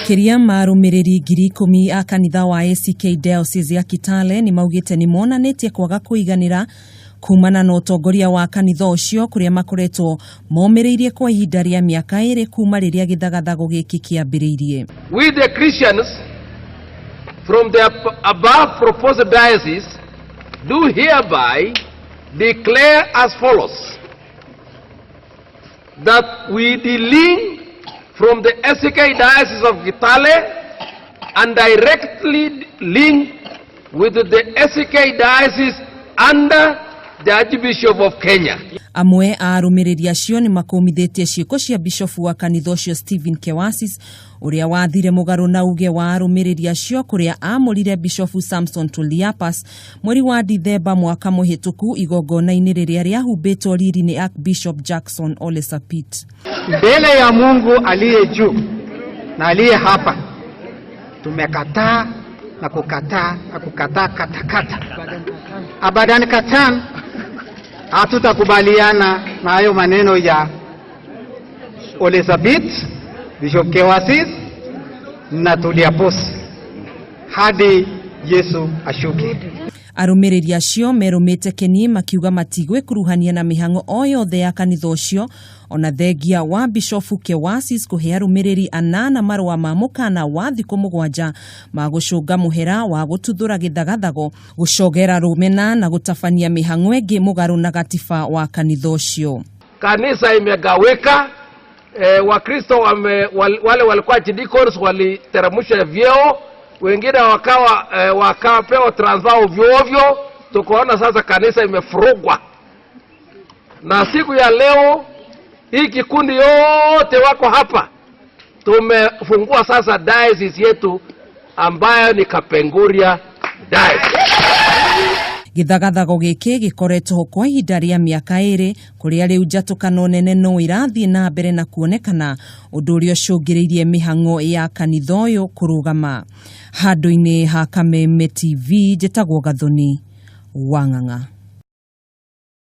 Makĩria ma arũmĩrĩri 10,000 a kanitha wa ACK Diocese ya Kitale nĩ maugĩte nĩ monanĩtie kwaga kũiganĩra kumana na ũtongoria wa kanitha ũcio, kũrĩa makoretwo momĩrĩirie kwa ihinda rĩa mĩaka 2 kuma rĩrĩa gĩthagathago gĩkĩ kĩambĩrĩirie. We the Christians from the above proposed diocese do hereby declare as follows: that we delink from the ACK Diocese of Kitale and directly link with the ACK Diocese under the Archbishop of Kenya. Amwe a arũmĩrĩri acio nĩ makũmithĩtie ciĩko cia bishofu wa kanitha ũcio Stephen Kewasis, ũrĩa wathire mũgarũ na uge wa arũmĩrĩri acio, kũrĩa amũrire bishofu Samson Tuliapas mweri wa Dithemba mwaka mũhĩtũku igongona-inĩ rĩrĩa rĩahumbĩtwo riri nĩ Archbishop Jackson Ole Sapit. Mbele ya Mungu aliye juu na aliye hapa, tumekataa na kukataa na kukataa katakata, abadan katan, hatutakubaliana na hayo maneno ya Ole Sapit, Bishop Kewasis na Tuliapos hadi Yesu ashuke. Arũmĩrĩri acio merũmĩte keni makiuga matigwĩkuruhania na mĩhang'o o yothe ya kanitha ũcio, ona thengia wa bishofu Kewasis kũhe arũmĩrĩri anana marũa ma mũkana wa thikũ 7 ma gũcũnga mũhera wa gũtuthũra gĩthagathago, gũcogera rũmena na gũtabania mĩhang'o ĩngĩ mũgarũ na gatiba wa kanitha ũcio. Kanisa imegawika. Wakristo wale walikuwa archdeacons waliteremsha vyeo, wengine wakapewa transfer ovyo ovyo. Tukaona sasa kanisa imefurugwa, na siku ya leo hii kikundi yote wako hapa, tumefungua sasa diocese yetu ambayo ni Kapenguria Diocese. Gĩthagathago gĩkĩ gĩkoretwo kwa ihinda rĩa mĩaka 2, kũrĩa rĩu njatũkano nene no irathiĩ na mbere na kuonekana, ũndũ ũrĩa ũcũngĩrĩirie mĩhang'o ya kanitha ũyũ kũrũgama. Handũ-inĩ ha Kameme TV, njĩtagwo Gathoni Wang'ang'a.